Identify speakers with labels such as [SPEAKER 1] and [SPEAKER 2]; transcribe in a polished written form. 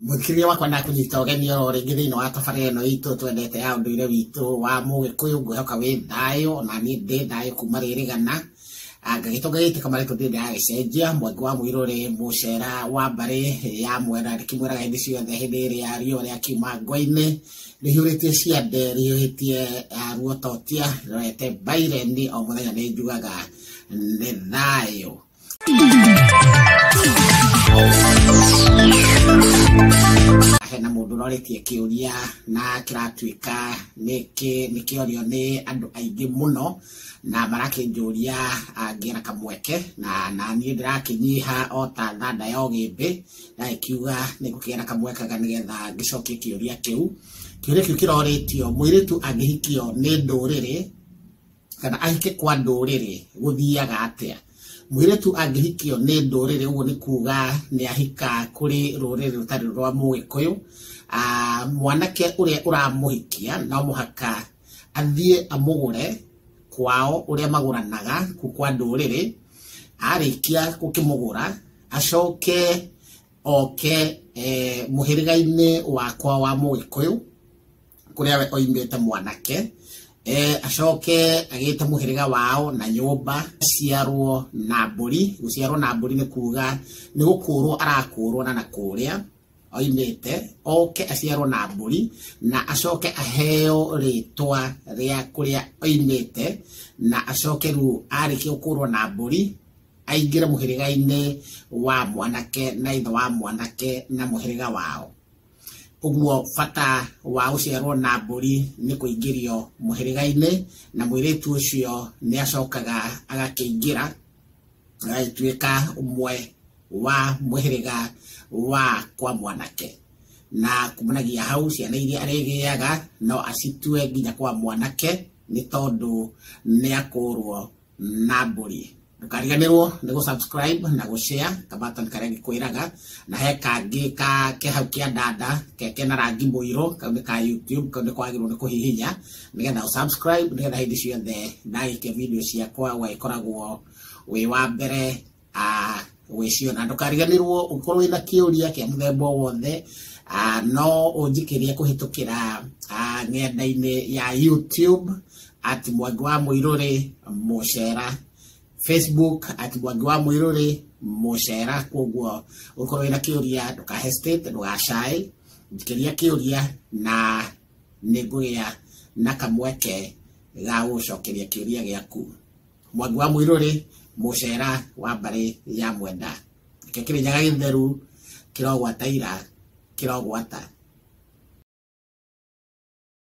[SPEAKER 1] Mũthikĩrĩria wakwa ndakũnyita ũgeni oro rĩngĩ thĩinĩ wa tabarĩra ĩno itũ twendete ya ũndũire witũ wa Mũgĩkũyũ. Ngwĩhoka wĩ thayũ na niĩ ndĩ thayũ kuma rĩrĩgana ngagĩtũnga gĩtĩka marĩtũ ndĩ ndĩragĩcenjia. Mwangi wa Mũirũrĩ mũcera wa mbarĩ ya Mwera, ndĩkĩmwĩraga hĩndĩ ciothe hĩndĩ ĩrĩa riũa rĩakiuma ngwa-inĩ rĩhiũrĩtie ciande, rĩhiũhĩtie ruototia, rĩrorete Baireni, o mũthenya nĩ njugaga nĩ thayũ. Hena mũndũ ũrorĩtie kĩũria na kĩratuĩka nĩ kĩorio nĩ andũ aingĩ mũno na marakĩnjũria ngĩra kamweke na niĩ ndĩrakĩnyiha o ta thanda ya ũgĩmbĩ, ndagĩkiuga nĩ ngũkĩgĩa na kamweke nĩgetha ngĩcokie kĩũria kĩu. Kĩũria kĩu kĩrorĩtio, mũirĩtu angĩhikio nĩ ndũrĩrĩ kana ahike kwa ndũrĩrĩ gũthiaga atĩa? Mũirĩtu angĩhikio nĩ ndũrĩrĩ, ũguo nĩ kuga nĩ ahika kũrĩ rũrĩrĩ rũtarĩ rwa Mũgĩkũyũ, mwanake ũrĩa ũramũhikia no mũhaka athiĩ amũgũre kwao ũrĩa magũranaga kũ kwa ndũrĩrĩ. Arĩkia gũkĩmũgũra acoke oke mũhĩrĩga-inĩ wakwa wa Mũgĩkũyũ kũrĩa we oimĩte mwanake, acoke agĩte mũhĩrĩga wao na nyũmba, aciarwo na mbũri. Gũciarwo na mbũri nĩ kuga nĩ gũkũrwo arakũrwo na nakũrĩa oimĩte, oke aciarwo na mbũri na acoke aheo rĩtwa rĩa kũrĩa oimĩte, na acoke rĩu arĩkia gũkũrwo na mbũri aingĩre mũhĩrĩga-inĩ wa mwanake na ithe wa mwanake na mũhĩrĩga wao. Ũguo bata wa gũciarwo na mbũri nĩ kũingĩrio mũhĩrĩga-inĩ, na mũirĩtu ũcio nĩ acokaga agakĩingĩra agagĩtuĩka ũmwe wa mũhĩrĩga wa kwa mwanake, na kumanagia hau ciana iria arĩgĩaga no acitue nginya kwa mwanake nĩ tondũ nĩ akũrwo na mbũri. Ndũkariganĩrwo nĩ gũ-subscribe na gũ-share kabatoni karĩa ngĩkwĩraga, na he kangĩ ka ke hau kĩa ndanda kena rangi mũirũ, kau nĩ ka YouTube, kau nĩ kwagĩrĩirwo nĩ kũhihinya nĩgetha ũ-subscribe, nĩgetha hĩndĩ ciothe ndagĩkia video ciakwa ũgagĩkoragwo wĩ wa mbere gwĩciona. Ndũkariganĩrwo ũkorwo wĩna kĩũria kĩa mũthemba o wothe, no ũnjikĩrie kũhĩtũkĩra ng'enda-inĩ ya YouTube at Mwangi wa Mũirũrĩ Mũcera, Facebook at Mwangi wa Mũirũrĩ Mũcera. Koguo ũkorwo wĩna kĩũria ndũka hesitate, ndũgacaĩ, njikĩria kĩũria na nĩngũgĩa na kamweke ga gũcokeria kĩũria gĩaku. Mwangi wa Mũirũrĩ Mũcera wa mbarĩ ya Mwenda, kĩo Kĩrĩnyaga gĩtheru kĩrogwata ira kĩrogwata.